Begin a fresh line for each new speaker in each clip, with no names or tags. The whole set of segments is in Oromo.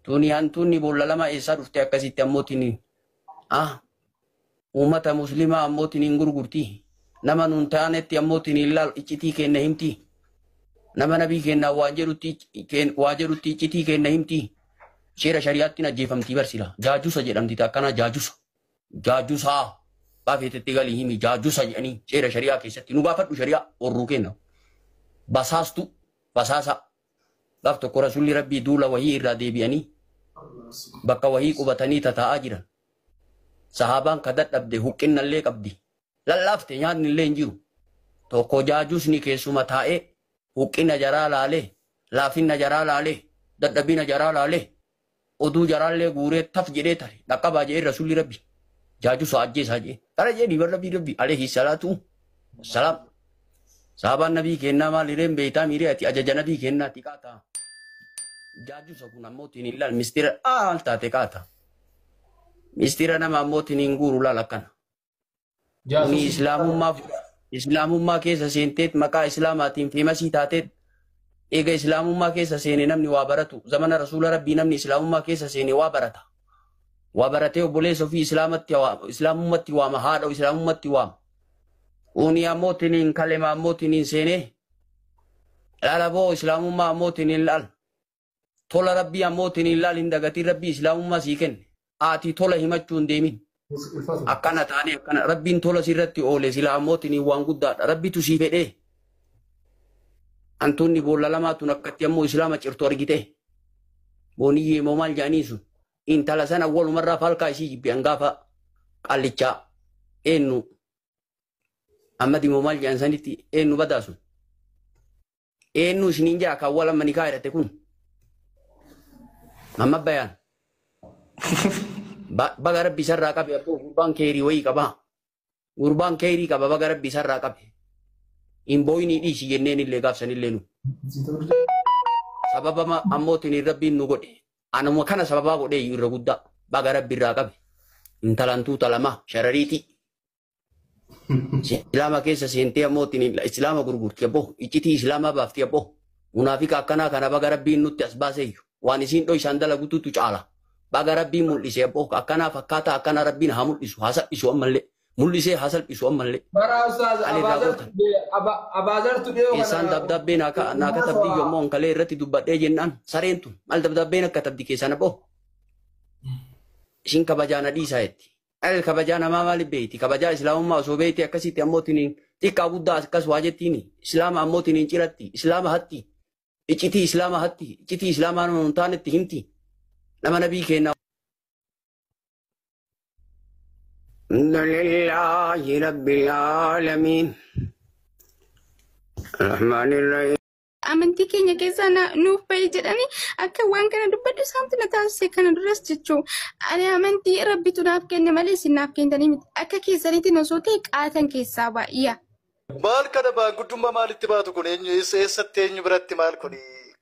Tuni hantuunni boolla lama eessaa dhufte akkasitti ammootiin ah uummata muslimaa ammootiin hin gurgurti. Nama nun taanetti ammootiin hin laal iccitii kenna himti. Nama nabii kennaa waan jedhutti waa jedhutti iccitii kenna himti. Seera shari'aatti ajjeefamtii barsila. Jaajusa jedhamti akkana jaajusa. Jaajusaa baafetetti galii himi jaajusa jedhanii seera shari'aa keessatti nu gaafadhu shari'aa orruu kenna. Basaastu basaasa. Gaaf tokko rasuulli rabbii duula wahii irraa deebi'anii bakka wahii qubatanii tataa'aa jiran. Sahaabaan ka dadhabde huqqinallee qabdi. Lallaafte nyaanni illee hin jiru. Tokko jaajusni keessuma taa'ee huqqina jaraa laalee laafinna jaraa laalee dadhabina jaraa laalee oduu jaraallee guuree taf jedhee tare dhaqqabaa jedhee rasuulli rabbi jaajusa ajjeesaa jedhee tara jedhii bar rabbii rabbi alayhi salaatu wassalaam. Sahaabaan nabii kennaa maal hireen beeytaa miiree ati ajaja nabii kennaa xiqqaa. Jaajusa kun ammootiin hin laal mistira aal taate qaata. Mistira nama ammootiin hin guuru laal akkana. Kuni islaamummaa keessa seenteet maqaa islaamaatiin feemasii taateet eega islaamummaa keessa seene namni waa baratu zamana rasuula rabbii namni islaamummaa keessa seene waa barata. Waa baratee obboleessa ofii islaamummatti waama haadha islaamummatti waama. Kuni ammootiin hin kalema ammootiin hin seenee laala boo islaamummaa ammootiin hin laal. Tola rabbii ammootiin hin laal hin dagatiin rabbii islaamummaa sii kenne. Ati tola himachuu hin deemin. Akkana taane akkana rabbiin tola sirratti oole sila ammootiin waan guddaadha. Rabbitu sii fedhee. Antuunni boolla lamaa tun akkatti ammoo islaama cirtu argite. Booniyyee moo maal jedhanii sun. Intala sana walumarraa falkaa isii jibbi hangaafa qallichaa eenyu. Amma dimoo maal jedhan sanitti eenyu badaa sun. Eenyu isiniin jaa kan wal amma nikaa hidhate kun. Mamma bayaan. Baga rabbi isarraa qabe abboo gurbaan keerii wayii qaba. Gurbaan keerii qaba baga rabbi isarraa qabe. Hin booyinii dhiisi jenneen illee gaafsan illee nu. Sababa ammootiin rabbiin nu godhe. Anuma kana sababaa godhee irra guddaa baga rabbi irraa qabe. Intalantuu talama sharariiti. Islaama keessa seentee ammootiin islaama gurgurti abboo iccitii islaamaa baafti abboo. Munaafika akkanaa kana baga rabbiin nutti as baaseeyyu. Waan isiin dhoo isaan dalagututu caala. Baga rabbiin mul'ise abboo akkanaa fakkaataa akkanaa rabbiin haa mul'isu haa salphisu ammallee. Mul'isee haa salphisu ammallee.
Bara ustaaz Abaazartu dhiyoo
Keessaan dabdabbee naa katabdii yommuu onkalee irratti dubbadhee jennaan sareen tun maal dabdabbeen akka tabdi keessaan abboo. Ishiin kabajaa na dhiisaa jetti. Al kabajaa namaa maaliif beeyti? Kabajaa islaamummaa osoo beeyti akkasitti ammootiin xiqqaa guddaa akkas waa jettiini. Islaama ammootiin hin ciratti. Islaama hatti. Iccitii islaama hatti. Iccitii islaamaa nama hin taanetti himti. Nama nabii kennaa. Alhamdulillahi rabbil aalamiin. Rahmaanirrahiim.
Amantii keenya keessaa nuuf bahi jedhanii akka waan kana dubbadhu isaantu na taasise kana duras jechuu. Ani amantii rabbitu naaf kenne malee isin naaf kennitanii miti. Akka keessaniitiin osoo ta'e qaatan keessaa baay'ee.
Maal kana baanguddummaa maalitti baatu kun eenyu eessatti eenyu biratti maal kun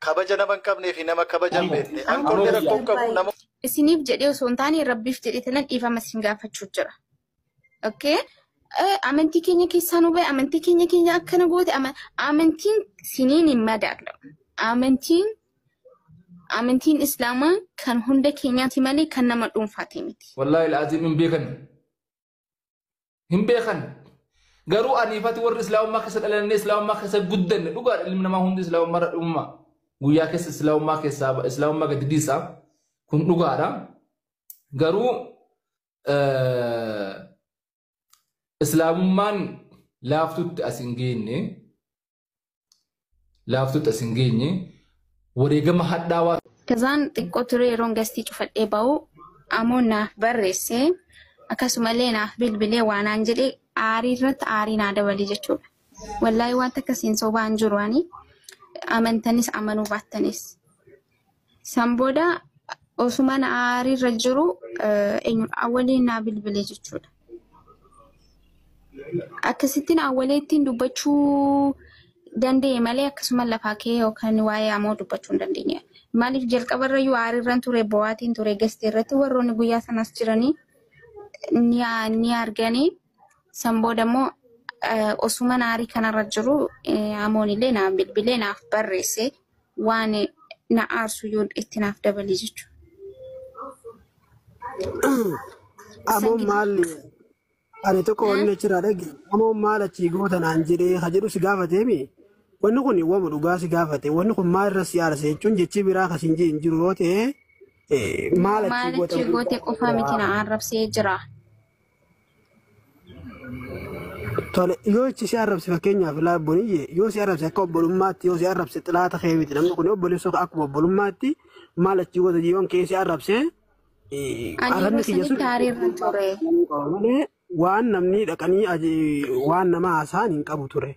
kabaja nama hin qabnee fi nama kabaja hin beekne ankoollee rakkoo qabu nama.
Isiniif jedhee osoo hin taane rabbiif jedhee tanan dhiifama isin gaafachuu jira. Okay? Amantii keenya keessaa nu bahe amantii keenya keenya akkana goote amantiin siniin hin madaalamu. Amantiin islaamaa kan hunda keenyaati malee kan nama dhuunfaati miti.
Wallaahi alaaziim hin beekan. Hin beekan. Garuu aniifati warri islaamummaa keessa dhalannee islaamummaa keessa guddanne dhugaadha ilmi namaa hundi islaamummaa irra dhumma. Guyyaa keessa islaamummaa keessaa islaamummaa gadi dhiisa. Kun dhugaadha. Garuu islaamummaan laaftutti as hin geenye laaftutti as hin geenye wareegama hadhaawaa.
Kazaan xiqqoo ture yeroon gastii cufadhee ba'u ammoo naaf barreessee akkasumallee naaf bilbilee waanaan jedhee aarii irratti aarii naa dabalee jechuudha. Wallaahi wanta akkasiin sobaan jiru ani amantanis amanuu baattanis. San booda osumaan aarii irra jiru eenyudha awwalee naa bilbilee jechuudha. Akkasittiin awwalee ittiin dubbachuu danda'e malee akkasuma lafaa kee yookaan waa'ee amoo dubbachuu hin dandeenye. Maaliif jalqabarrayyuu aariirran ture bo'aatiin ture gastee irratti warroonni guyyaa sanas jiranii ni arganii. San booda immoo osuma aarii kanarra jiru amoon illee naaf bilbilee naaf barreesse waan na aarsu yoo itti naaf dabale jechuudha.
Amoon maal ani tokko wanni achirraa dhage amoon maal achii goota naan jedhee ka jedhu si gaafateemi. Wanni kun wama dhugaa si gaafate, wanni kun maal irra si aarse jechuun jechi biraa kas hin jiru yoo ta'e, maal achii
Maal
goota
achii goote qofa miti, na arrabsee jira.
Tole, yoo ichi si arrabse, fakkeenyaaf laabbooniyye, yoo si arrabse akka obbolummaatti, yoo si arrabse xilaata kee miti namni kun obboleessa, akkuma obbolummaatti maal achii goota yoon kee si arrabse
Ani yeroo
arrabni kiyya sun
sanitti aariirra ture.
malee waan namni dhaqanii waan nama haasa'an hin qabu ture.